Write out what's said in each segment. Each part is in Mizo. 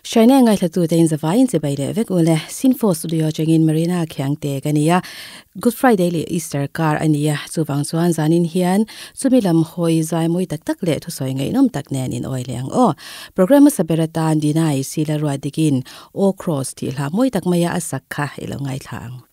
Shine ngai thlatu te in zawaiin chibai leh vek ule Sinfo Studio changin Marina Khiangte ka nia Good Friday leh Easter kar a nia chuvang chuan zanin hian chumi lam hawi zai mawi tak tak leh thusawi ngaihnawm tak nen in awi leh ang aw. Programme hmasa ber atan Dinai Sila ruat dikin Aw Cross tih hla mawi tak maia a sak kha i lo ngaithla ang.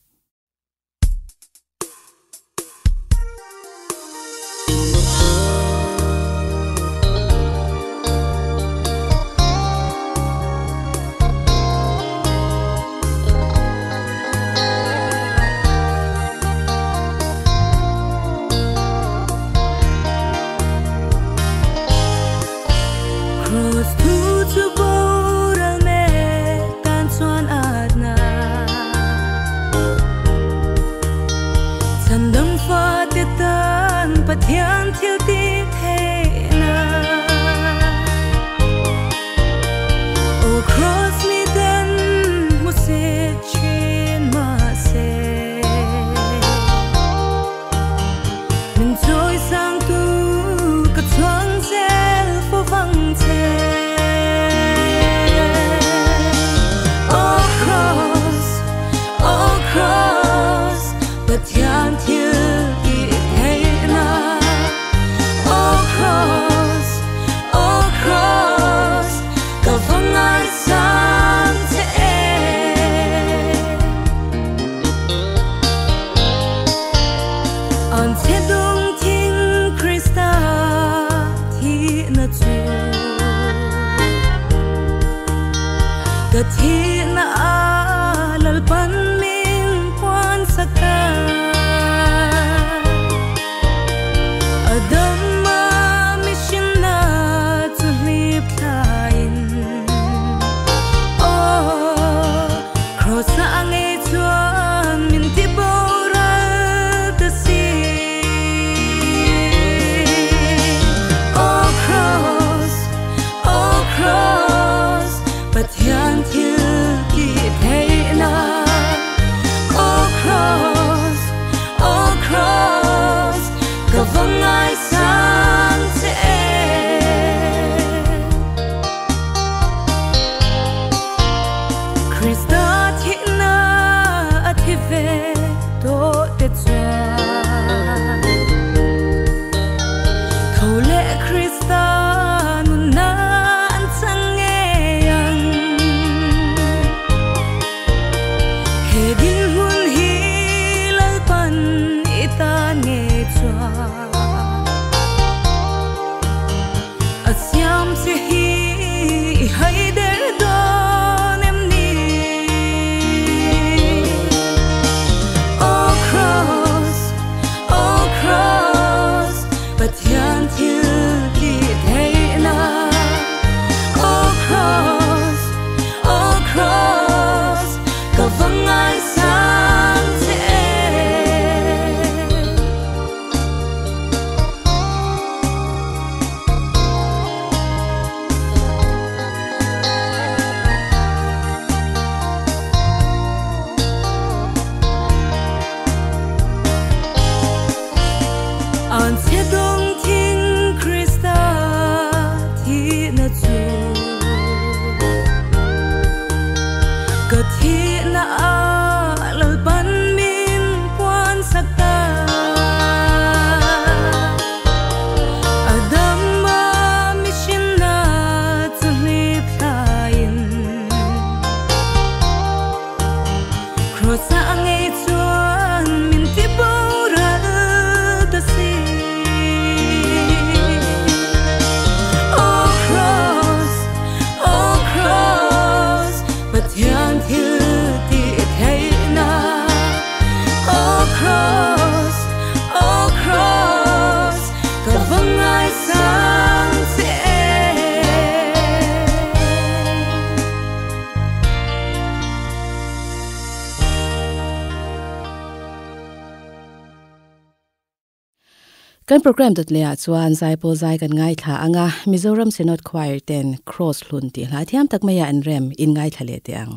Kan program dawt leh ah chuan Zaipawl zai kan ngaithla ang a, Mizoram Synod Choir ten Kraws hlun tih hla thiam tak maia an rem in ngaithla leh teh ang.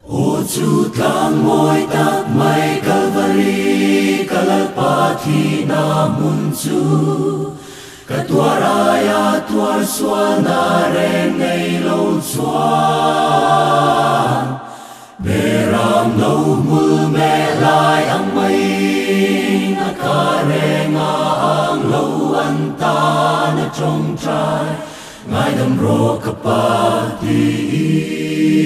Aw chu tlang mawi tak mai Kalvari ka Lalpa thihna hmun chu ka tuar aia tuar sualna reng nei lo chuan. Tawngtai ngaidam rawh ka Pa tiin.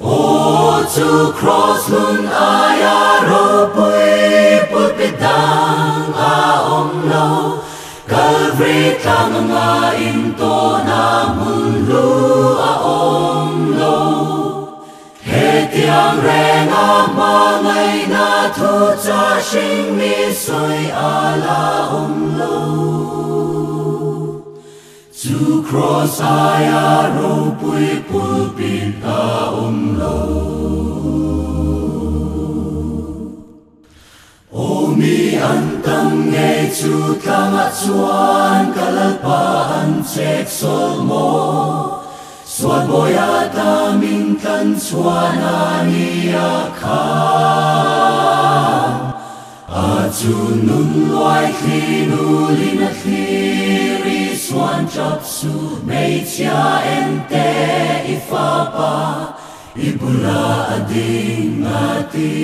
Aw chu Kraws hlun aia ropui pulpit dang a awm lo, Kalvari tlang anga intawhna hmun hlu a awm lo. Hetiang renga hmangaihna thu cha hring mi sawi a la awm lo. Chu Kraws aia ropui pulpit a awm lo. Aw mi an tam ngei chu tlangah chuan ka Lalpa an chek sawl maw? Sual bawia tamin tlan chhuan a ni a kha. A chu nun luai thli nulin a thlir i suan chap su hmeichhia ente i fapa I bula a ding a ti.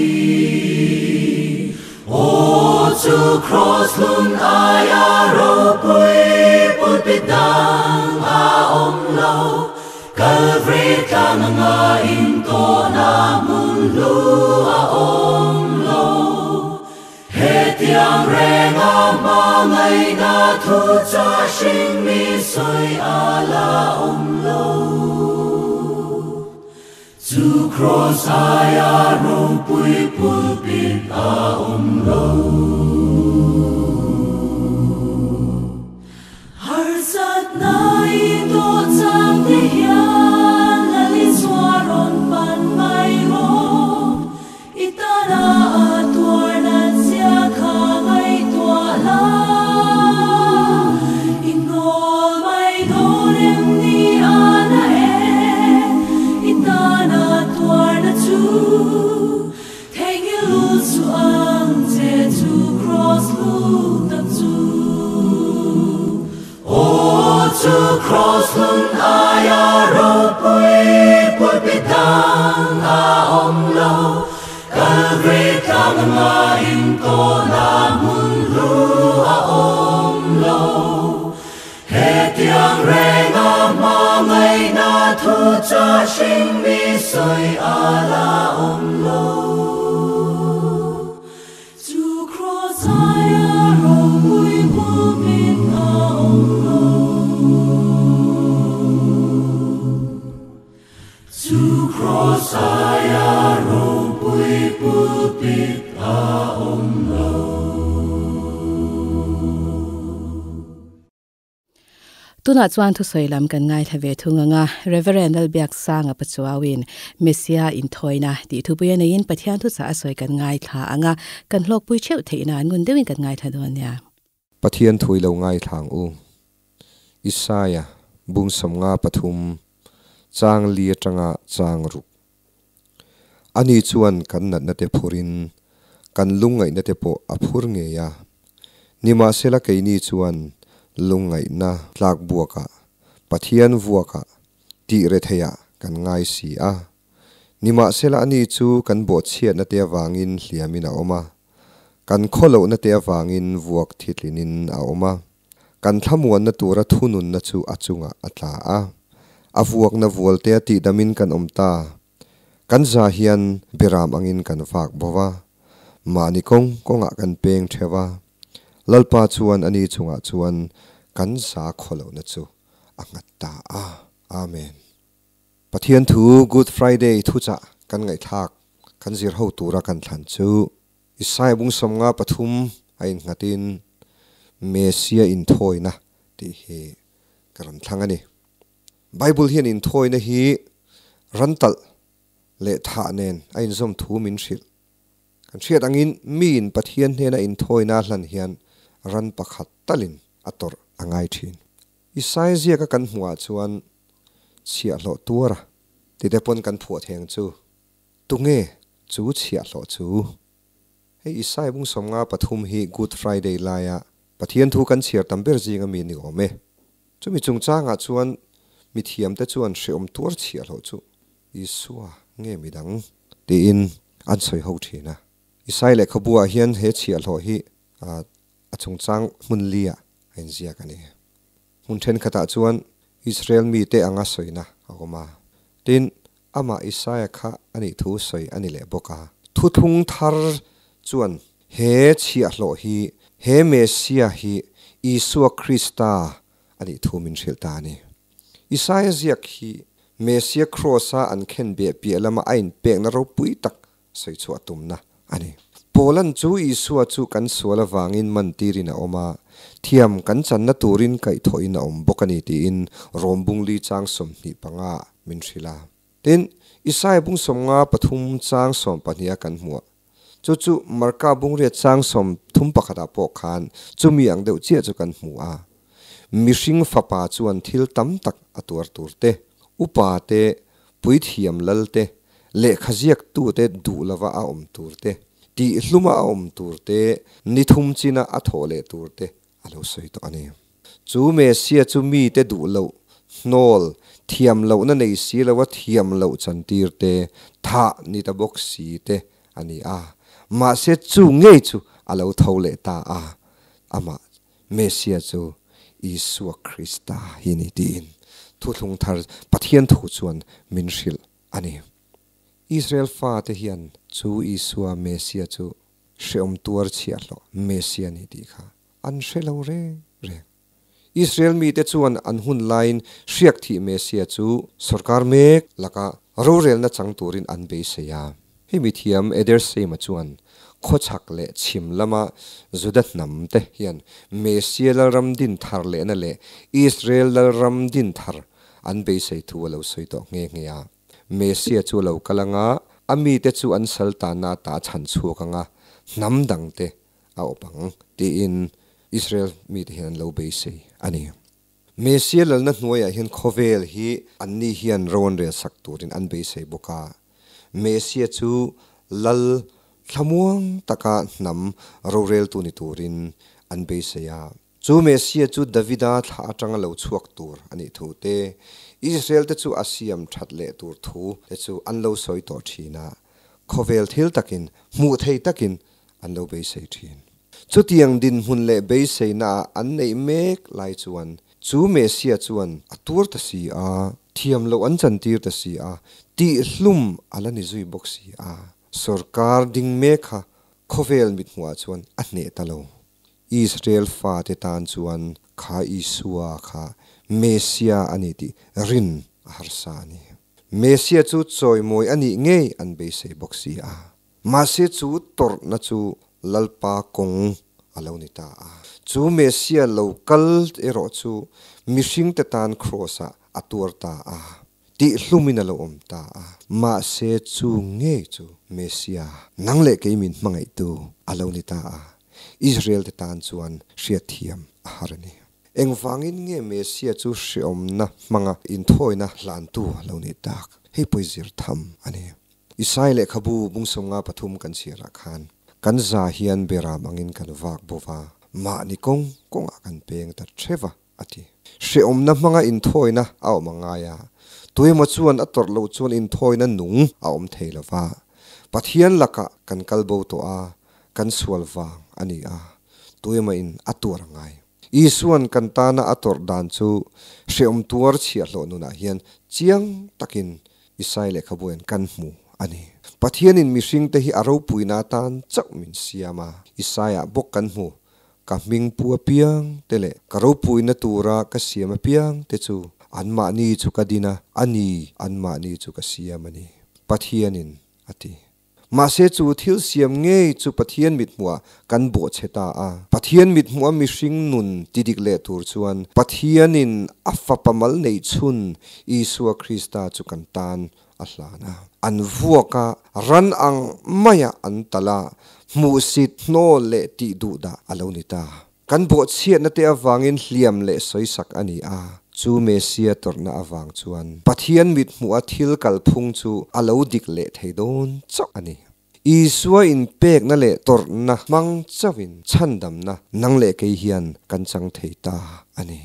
Aw chu Kraws hlun aia ropui pulpit dang a awm lo, Kalvari tlang anga intawhna hmun hlu a awm lo. Hetiang renga hmangaihna thu cha hring mi sawi a la awm lo. Chu Kraws aia ropui pulpit a awm lo. Harsatna i tawh chang te hian Lalisua rawn pan mai rawh. I tana a tuar nat zia kha ngaihtuah la. I hnawl mai dawn em ni a na e, i tana tuar na chu. Theihnghilh lut suh ang che chu Kraws lu tak chu. Aw chu Kraws hlun aia ropui pulpit dang a awm lo, Kalvari tlang anga intawhna hmun hlu a awm lo. Hetiang renga hmangaihna thu chah hring mi sawi a la awm lo. Chu Kraws aia ropui pulpit a awm lo. Chu Kraws aia ropui pulpit a awm lo. Tunah chuan thusawi lam kan ngaithla ve thung ang a, Reverend Lalbiaksanga Pachuauin Messia inthawina tih thupui a neiin Pathian thuchah a sawi kan ngaithla ang a, kan hlawkpui theuh theih nan ngun deuhin kan ngaithla dawn nia. Pathian thui lo ngaithla ang u. Isaia bung 53 chang li atanga chang ruk. Ani chuan kan natna te phurin kan lungngaihna te pawh a phur ngei a. Nimahsela keini chuan lungngaihna tlak buakah, Pathian vuakah tih retheiah kan ngai si a. Nimahsela ani chu kan bawhchhiatna te avangin hliamin a awm a, kan khawlohna te avangin vuak thitlinin a awm a. Kan thlamuanna tura thununna chu a chungah a tla a, a vuakna vualte a tihdamin kan awm ta. Kan za hian biram angin kan vak bo va, mahni kawng kawngah kan peng theuh a. Lalpa chuan ani chungah chuan kan za khawlohna chu a nghat ta a. Amen. Pathian thu Good Friday thuchah kan ngaihthlak kan zir ho tura kan thlan chu Isaiah bung 53 a innghatin Messia inthawina tih hi ka rawn thlang a ni. Bible hian inthawina hi ran talh leh thah nen a inzawm thu min hrilh. Kan hriat angin miin Pathian hnena inthawina a hlan hian ran pakhat talin a tawrh a ngai thin. Isaiah ziaka kan hmuhah chuan chhiahhlawh tuara tite pawn kan phuah theng chu. Tunge chu chhiahhlawh chu? Hei Isai bung 53 hi Good Friday laia Pathian thu kan chhiar tam ber zinga mi ni awm e. Chumi chungchangah chuan mithiamte chuan hreawm tuar chhiahhlawh chu Isua nge midang tiin an sawi ho thin a. Isai lehkhabuah hian he chhiahhlawh hi a chungchang hmun liah a inziak a ni. Hmun thenkhatah chuan Israel mite anga sawina a awm a. Tin, amah Isaia kha a nih thu sawi a ni leh bawk a. Thuthlung thar chuan he chhiahhlawh hi he Messiah hi Isua Krista a nih thu min hrilh ta a ni. Isaia ziak hi Messiah Kraws-a an khenbeh piah lama a inpekna ropui tak sawi chhuah tumna a ni. Paulan chu Isua chu kan sual avangin mantirin a awm a, thiam kan channa turin kaihthawhin a awm bawk a ni tiin Rom bungli chang 25 ah min hrilh a. Tin, Isaia bung 53 chang 12 a kan hmuh a, chu chu Marka bungriat chang 31 ah pawh khan chumi ang deuh chiah chu kan hmu a. Mihring fapa chuan thil tam tak a tuar tur te, upa te, puithiam lal te, lehkha ziaktute duh lova a awm tur te, tihhluma a awm tur te, ni thum china a thawh leh tur te a lo sawi tawh a ni. Chu Messia chu mite duh loh, hnawl, thiam lohna nei si lova thiam loh chantir te, thah ni ta bawk si te a ni a. Mahse chu ngei chu a lo tho leh ta a, amah Messia chu Isua Krista hi ni tiin Thuthlung Thar Pathian thu chuan min hrilh a ni. Israel fate hian chu Isua Messia chu hreawm tuar chhiahhlawh Messia ni tih kha an hre lo reng reng. Israel mite chuan an hun laiin hriak thih Messia chu sorkar mek laka rorelna chang turin an beisei a. Hei mithiam Edersheim-a chuan khawchhak leh chhim lama Juda hnam te hian Messia lalram din thar lehna leh Israel lalram din thar an beisei thu a lo sawi tawh nghe nghe a. Messia chu a lo kal anga, a mite chu an sal tanna ata a chhan chhuak anga, hnam dangte a awp ang, tiin Israel mite hian an lo beisei a ni. Messia lalna hnuaiah hian khawvel hi anni hian ro an rel sak turin an beisei bawk a. Messia chu lal thlamuang taka hnam roreltu ni turin an beisei a. Chu Messia chu Davida thla atanga lo chhuak tur a nih thu te, Israel te chu a siam that leh tur thu te chu an lo sawi tawh thin a, khawvel thil takin, hmuh thei takin an lo beisei thin. Chutiang dinhmun leh beiseina ah an neih mek lai chuan chu Messia chuan a tuar ta si a, thiam loh an chantir ta si a, tihhlum a la ni zui bawk si a, sorkar ding mek kha khawvel mithmuhah chuan a hneh ta lo. Israel fate tan chuan kha Isua kha Messia a ni tih rin a harsa a ni. Messia chu chawimawi a nih ngei an beisei bawk si a. Mahse chu tawrhna chu Lalpa kawng a lo ni ta a. Chu Messia lo kal erawh chu mihringte tan kraws-ah a tuar ta a. Tih hlumin a lo awm ta a. Mahse chu ngei chu Messia, nang leh kei min hmangaihtu a lo ni ta a. Israel te tan chuan hriatthiam a har a ni. Engvangin nge Messia chu hreawmna hmanga inthawina hlantu a lo nih tak? Hei pawh i zir tham a ni. Isai lehkhabu bung 53 kan chhiarah khan kan za hian beram angin kan vak bo va, mahni kawng kawngah kan peng ta theuh va. a ti. Hrehawmna hmanga inthawina a awm a ngai a, tuemaw chuan a tawrh loh chuan inthawina nung a awm thei lo va. Pathian lakah kan kal bo tawh a, kan sual vang a ni a, tuemaw in a tuar a ngai. Isua'n kan tana a tawrh dan chu hrehawm tuar chhiahhlawh nunah hian chiang takin Isai lehkhabuain kan hmu a ni. Pathianin mihringte hi a ropuina atan chauh min siam a, Isaiah bawk kan hmu. Ka hming pu apiang te leh ka ropuina tura ka siam apiang te chu anmahni chu ka din a, a ni, anmahni chu ka siam a ni, Pathianin a ti. Mahse chu thil siam ngei chu Pathian mithmuhah kan bawhchhe ta a. Pathian mithmuha mihring nun tidik leh tur chuan Pathianin a fapa mal neih chhun Isua Krista chu kan tan a hlan a. An vuak a, ran ang maia an talh a, hmuhsit, hnawl leh tih duh dah a lo ni ta. Kan bawhchhiatna te avangin hliam leh sawisak a ni a, chu Messia tawrhna avang chuan Pathian mithmuha thil kalphung chu a lo dik leh thei dawn chauh a ni. Isua inpekna leh tawrhna hmang chauhin chhandamna nang leh kei hian kan chang thei ta a ni.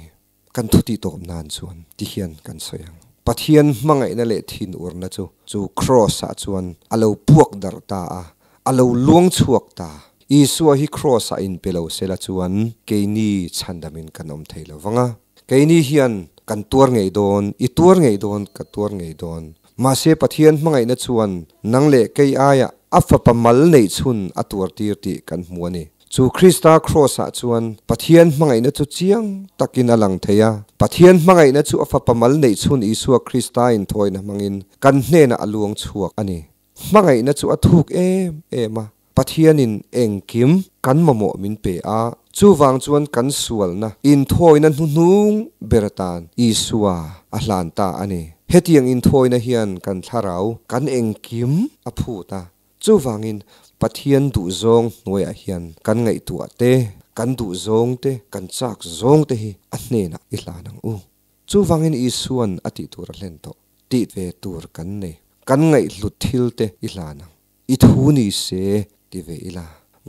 Kan thutih tawp nan chuan ti hian kan sawi ang. Pathian hmangaihna leh thinurna chu chu Kraws-ah chuan a lo puak darh ta a, a lo luang chhuak ta. Isua hi Kraws-ah inpe lo sela chuan keini chhandamin kan awm thei lo vang a. Keini hian kan tuar ngei dawn, i tuar ngei dawn, ka tuar ngei dawn. Mahse Pathian hmangaihna chuan nang leh kei aia a fapa mal neih chhun a tuar tir tih kan hmu a ni. Chu Krista Kraws-ah chuan Pathian hmangaihna chu chiang takin a lang thei a. Pathian hmangaihna chu a fapa mal neih chhun Isua Krista inthawina hmangin kan hnenah a luang chhuak a ni. Hmangaihna chu a thuk em em a, Pathianin engkim kan mamawh min pe a, chuvang chuan kan sualna inthawina hnuhnung ber atan Isua a hlan ta a ni. Hetiang inthawina hian kan thlarau kan engkim a phut a, chuvangin Pathian duhzawng hnuaiah hian kan ngaihtuah te, kan duhzawng te, kan chak zawng te hi a hnenah i hlan ang u. Chuvangin Isuan a tih tur a hlen tawh, tih ve tur kan nei. Kan ngaihhlut thil te i hlan ang. I thu ni se ti ve ila,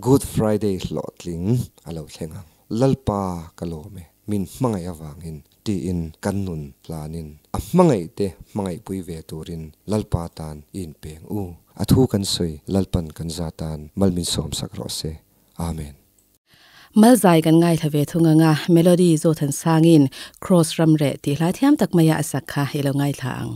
Good Friday hlawhtling a lo thleng ang. Lalpa ka lawm e, min hmangaih avangin tiin kan nun hlanin a hmangaih te hmangaihpui ve turin Lalpa tan i inpeng u. A thu kan sawi Lalpan kan za tan mal min sawmsak rawh se. Amen. Malzai kan ngaithla ve thung anga Melody Zothan sangin Cross ram reh tih hla thiam tak maia a sak kha i lo ngaithla ang.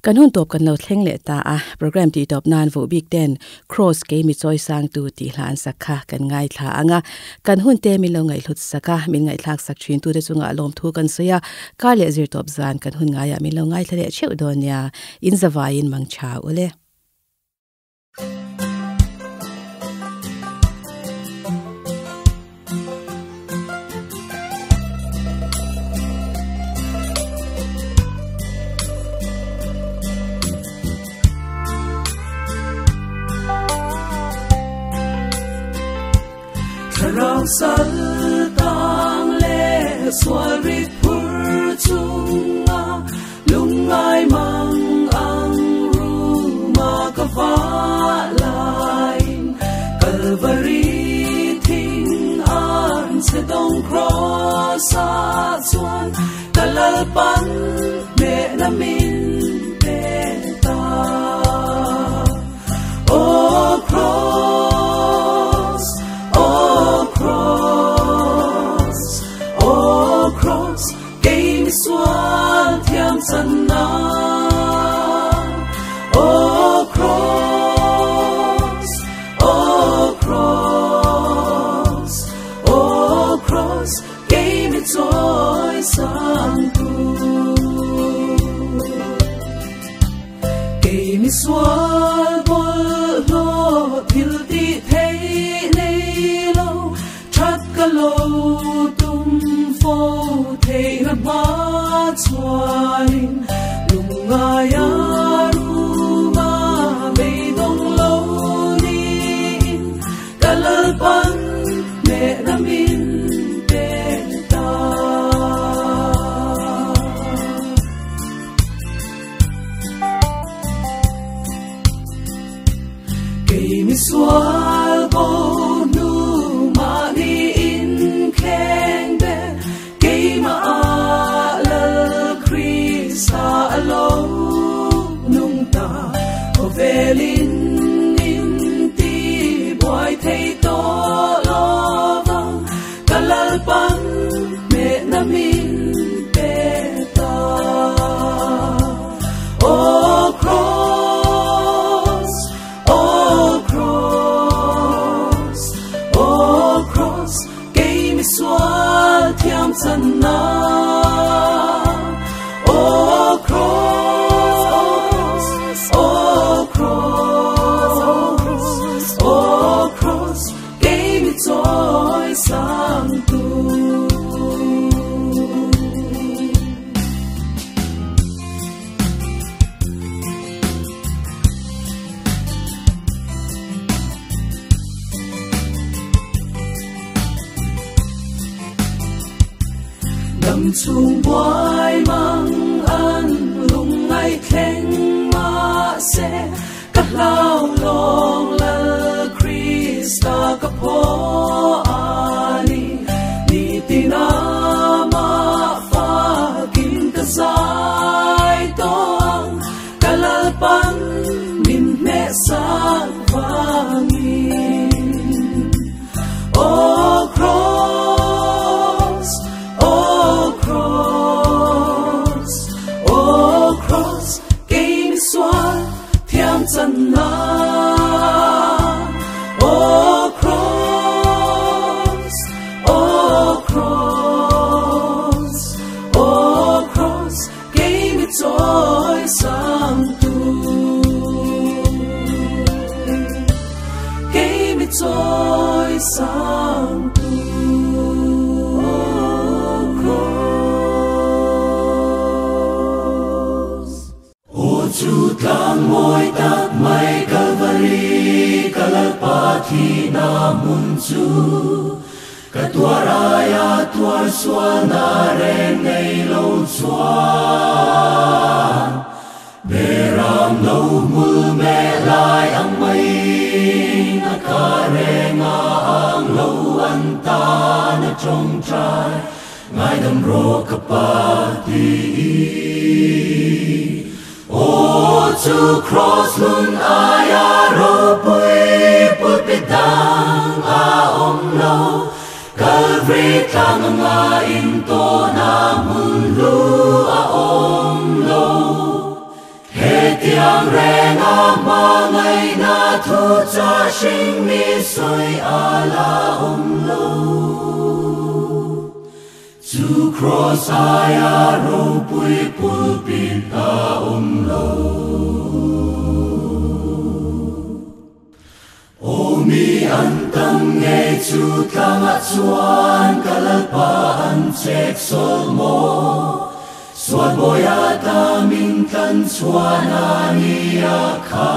Kan hun top kan lo thleng le ta a program ti top nan vu bik ten cross ke mi choi sang tu ti hlan sakha kan ngai thla anga kan hun te mi lo ngai hlut saka min ngai thlak sak thin tu te chunga lom thu kan soya ka le zir top zan kan hun ngai ya min lo ngai thle cheu donia in zawain mangcha ule. Sal tang le sual rit phur chunga lungai mang ang ruma ka va lain Calvary thing an se dong cross a chuan kalalpan me na min pe ta. Oh cross, oh cross, oh cross, kei mi sual thiam san na. Oh cross, oh cross, oh cross, kei mi choi sang tu. Kei mi sual bol lo thil ti thei nei lo that ka lo tum fo thei na ma chuanin lungaya ruma bei dong lo ni kalalpan me na min pe ta. Kei mi sual bo nu ma ni in keng be kei ma lal Krista alo nung ta o velin in ti boy thei to lo vang kalalpan me na min pe ta. Oh cross, oh cross, oh cross, kei mi sual thiam chan na. Oh cross, oh cross, oh cross, kei mi choi sang tu. Dam chung buai mang an lung ngai thleng ma se ka hlau long lal Krista ka pho ani ni tina ma fa kin ka zai tong kalalpan min me sang wangin. Oh cross, oh cross, oh cross, kei mi sual thiam chan na. Oh cross, oh cross, oh cross, kei mi choi sang tu. Kei mi choi sang tu. Oh cross. O chu tlang moi tak mai Calvary kalalpa thi na mun chu ka tuaraya tuar sual na reng nei lo chuan beram no mul me lai ang mai na ka renga ang lo an ta na chong trai ngai dam ro ka pa ti. O chu cross lun aya ro pui pui dang a om lo Calvary tlang nga in to na mun lu a om lo. He renga mangai na thu cha hring mi soi ala om lo. Chu cross aia ro pui pulpit a om lo. O mi an tam nge chu tlanga chuan kalalpa an chek sol mo. Suat boya ta min tan chuan ania kha.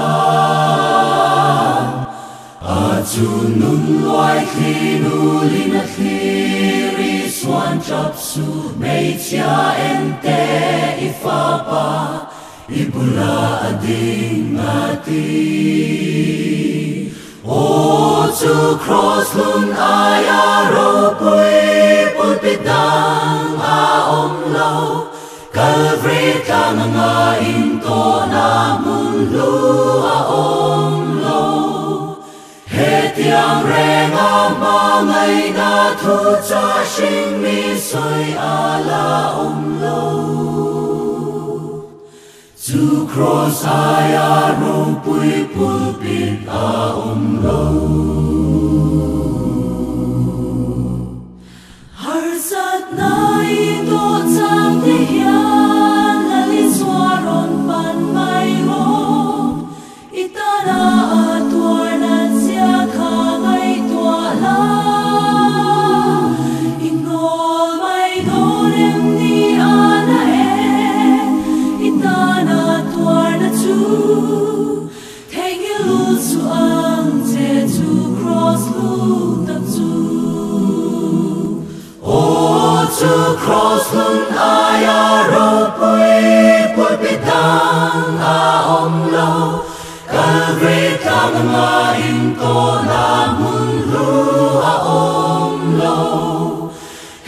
A chu nun loai thli nu lin a thliri suan chap su mei chia en te i fa pa i bula a ding a ti. O chu cross lun aia ro pui pulpit dang a om lo. Calvary tlang nga in to na mun lu a om lo. He tiang renga ma ngai na thu cha hring mi soi a la om lo. Chu cross aia ro pui pulpit a om lo. Har sat nai to chang te hian lali suaron pan mai ro. Itana a tuar na sia kha ngai tua la. Inol mai donem ni ana e. Itana tuar na chu. Thengilu su ang che chu cross lu tak chu. O chu cross lun aia ro pui pulpit dang a om lo. Calvary tlang nga in to na mun lu a om lo.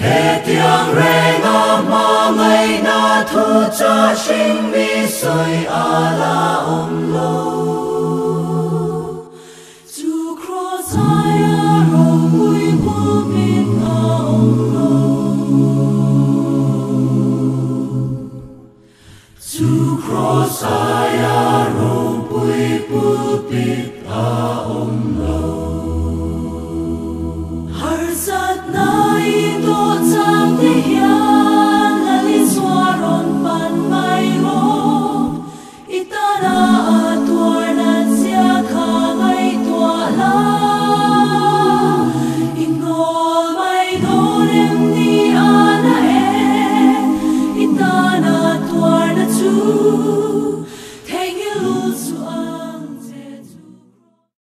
He tiang renga ma ngai na thu cha hring mi soi a la om lo. Chu cross aia ro pui pulpit a om lo. Chu cross aia ro pui pulpit a om lo.